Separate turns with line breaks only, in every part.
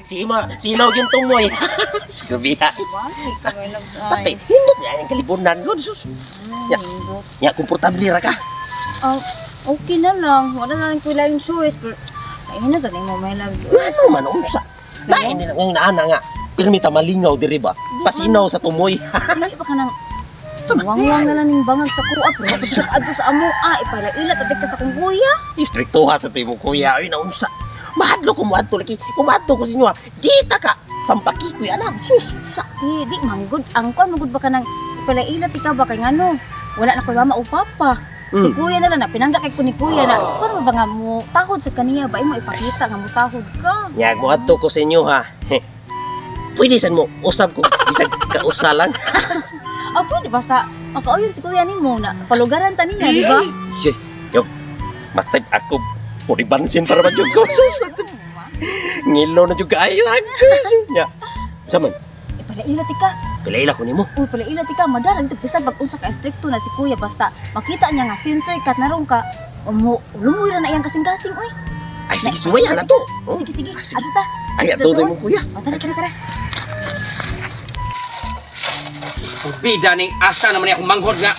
Sima, sinaw yung tumoy. Gabi ha.
Bakit ka may love
Patay, hindot na ang kalibunan ko. Sus. Ya, ya, komportable ra ka.
Oh, okay na lang. Wala na lang ko ilang choice. Pero, ay na sa mo may love.
Ano man, unsa? Lain nila ng naana nga. Pirmi ta malingaw diri ba? Pasinaw sa tumoy.
Hindi pa ka nang wangwang na lang ning bangag sa kuha pero hapit siya adto sa amo ah ipalaila tadik ka sa kong kuya.
Istriktuha sa timo kuya. Ay, naunsa. Mahadlo ko moadto lagi. Umadto ko sa inyo ha. Di ta ka. Sampaki ko anak. Sus. Sa.
Di di manggod ang kuan manggod ba ka nang ipalaila ti ka ba kay ngano? Wala na koy mama o papa. Si kuya na lang na pinangga kay ko ni kuya na kuan ba nga mo tahod sa kaniya ba imo ipakita nga mo tahod ka.
Nya moadto ko sa inyo ha. Pwede san mo usab ko bisag kausa lang.
Ah, pwede ba sa makauyon si kuya nimo na palugaran ta niya, di ba?
Ye, yo. Matay ako. Puri bansin para ba jud ko. Sus. Ngilo na jud kaayo ako. Nya. Sa man?
Ipalaila ti ka.
Pila ko nimo.
Uy, palaila ti ka madalag ito bisag pag unsa ka stricto na si kuya basta makita niya nga sincere ka narong ka mo lumuy ra na iyang kasing-kasing uy.
Ay sige suway na to. Oh.
Sige, sige.
Ah, sige.
Adto ta.
Ay ato mo kuya.
O, tara, tara, tara.
Bida ning asa naman ni akong manghod nga.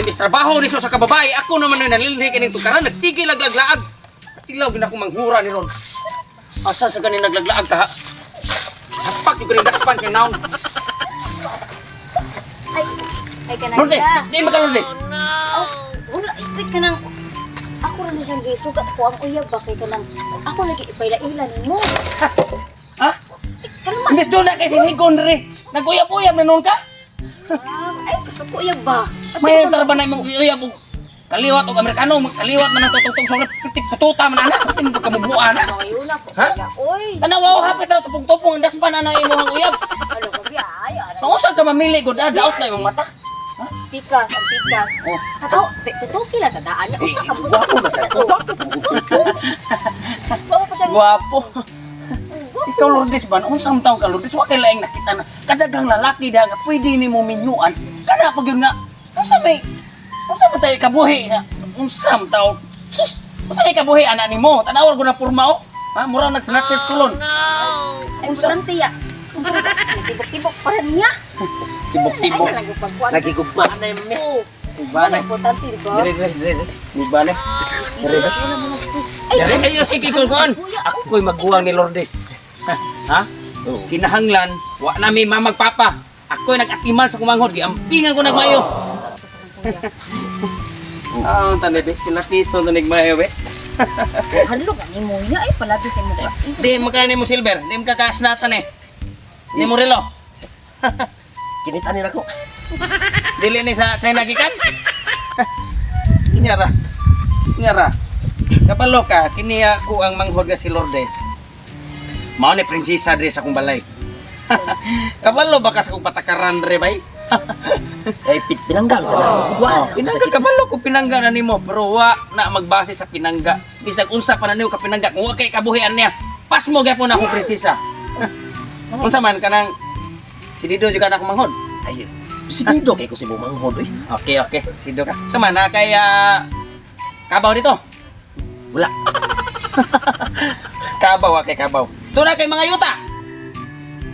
Imbis trabaho ni sa kababae, ako naman na nalilhi kaning tukaran, nagsige laglaglaag. Tilaw gina akong manghura ni ron. Asa sa ganing naglaglaag ka? Hapak yung ganing daspan siya naong.
Ay, ay kanang
Lourdes, di ba ka Lourdes?
Oh, wala, ikit ka nang ako ra na siyang gisugat ako ang uyab ba kay kanang ako lagi ipailaila nimo.
Ha?
Kalma.
Imbis doon na kay sinigon diri. Naguyab-uyab na noon ka?
Ay, kasuko uyab ba?
May tarba na imong uyab og kaliwat og Amerikano, kaliwat man ang tutugtog sa pitik pututa man anak, pitik mo kamubuan na.
Mga sa
Ha?
kuya, oy.
Tanaw hapit ra tupong-tupong ang daspan ana imong uyab.
Alo, gabi ay, ay.
Pausag ka mamili gud ah, daot na imong mata.
Pikas, ang pikas.
Oh.
Kato, tutuki lang sa daan niya. Usa ka mo.
Gwapo ba sa ko? Gwapo po.
Gwapo pa siya.
Gwapo. Ikaw Lourdes ba, unsang taong ka Lourdes, wa kay laing nakita na kadaghang lalaki diha nga pwede nimo minyuan. Kana pag yun nga unsa man tayo kabuhi sa unsa man taong sus, unsa may kabuhi ana nimo? Tanawar ko na porma oh. Ha, mura nagsinatser kulon.
Ay, importante ya. Tibok-tibok pa rin niya.
Tibok-tibok.
Ay, nagupagkuan.
Nagigugma na yung me.
Oo.
Gugma na.
Importante, di ba?
Dire dire dire. Gugma na.
Dire ba? Ay,
Dire kayo sige kulon. Ako'y maguwang ni Lourdes. Ha?
Oh.
Kinahanglan wa na mi mamagpapa. Ako'y nag-atiman sa kumanghod, giampingan ko nagmayo. Ah, ang tanay be, kinatison tanig mayo be.
Halo ka ni mo niya. Ay, palagi sa mukha.
Di mo ka mo silver, di mo ka ka-snatch ani. Di mo relo.
Kinita nila ko.
Dili ni sa China gikan. Nyara. Nyara. Kabalo ka, kini ako ang manghod nga si Lourdes. Mao ni prinsesa diri sa akong balay. Kabalo ba ka sa akong patakaran diri bay?
Ay pinanggam sa na.
Oh, pinangga kabalo ko pinangga na nimo pero wa na magbase sa pinangga. Bisag unsa pa na nimo ka pinangga kung wa kay kabuhian niya. Pas mo gyapon akong prinsesa. Unsa man kanang si Dido jud ka na akong manghod.
Ay, sigido kay ko si Bumanghod oy.
Okay, okay. Sido ka. Sama na kay kabaw dito.
Wala.
Kabaw ah, kay kabaw. Doon na kay mga yuta.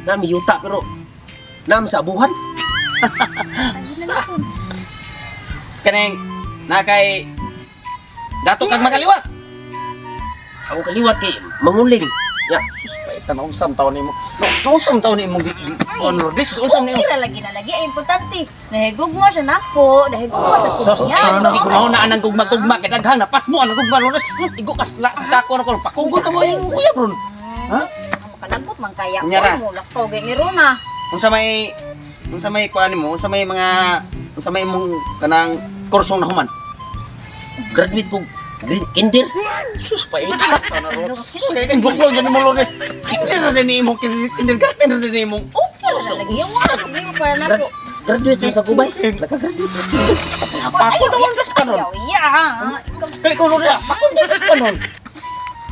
Nami yuta pero nam sa abuhan.
Sa. Kaneng na kay dato kag makaliwat.
Ang kaliwat kay manguling. Ya,
Sus, paita na unsam taon nimo. No, unsam taon nimo honor this, unsam nimo.
Okay ra lagi na lagi. Ay, importante. Nahigugma siya nako. Nahigugma sa
Sos,
kuya.
ay, siguro na anang gugma-gugma kay daghang na pas mo anang gugma lunas. Igo ka sa tako na ko. Pakugot mo yung kuya bro. Ha?
Makalagot man kaya.
Kunyara.
Uy, mo lakto gay ni Rona.
Unsa may kuan nimo? Unsa may mga unsa may imong kanang kursong nahuman?
Graduate ko kinder.
Sus, paita na ro. Sus, kay kay bukol gani mo lunes. Kinder na din imong kindergarten na din imong.
Okay ra lagi. Yung wala problema para nako.
Graduate mo sa Gubay. Nakagraduate.
Pako tawon kas pa ron.
Ayaw, yeah. Ikaw,
Kay ko ron, pako tawon kas pa ron.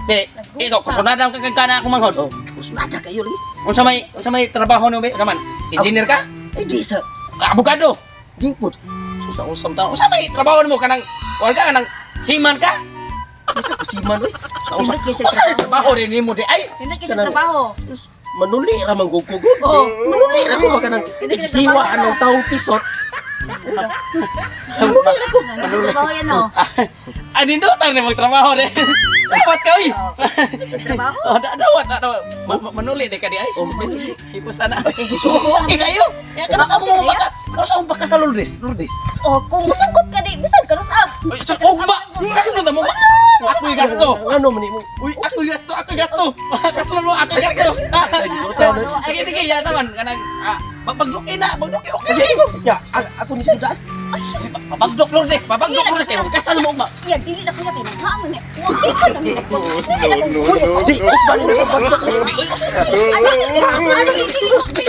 Be, ikaw kusunada ka kay kana akong manghod.
Oh, kusunada kayo lagi.
Unsa may trabaho nimo be? Naman, engineer ka?
Ay di sa
Abogado.
di po.
Sus, unsam taon. Unsa may trabaho nimo kanang kuan ka kanang seaman ka?
Bisa ko siman oy. Sa usa.
Hindi kayo siya
Usa ni trabaho rin nimo di ay.
Hindi kayo siya trabaho.
Manuli ra man gud ko gud.
Oh.
Manuli ra ko ba kanang
Hindi ka
hiwa
nagtrabaho.
anong taong pisot.
Hindi siya trabaho yan, oh.
Ani do tar ni magtrabaho de. Dapat ka oy.
Hindi siya trabaho.
Oh, dawat daw. Manuli di ka di ay.
Oh, manuli.
Hipos ana. Okay kayo. Ya kano sa mo baka? Kano sa mo baka sa Lourdes? Lourdes.
Oh, kung musangkot ka di, bisan ka ah.
Uy, sa ugma. Kasunod na mo ba? Ako'y gasto.
Ngano man nimo?
Uy, ako'y gasto, ako'y gasto. Kasunod mo, ako'y gasto. Sige, sige, ya saman kanang pagduki na, pagduki okay.
Sige, ya, ako ni sudaan.
Pabagdok Lourdes, pabagdok Lourdes kay kasal mo ugma.
Iya, dili na kuya kay naghaang ni. Wa kay ka na nila. Dili na ko.
Di, usban mo sa pagdok.
Ano, ano, ano, dili, dili.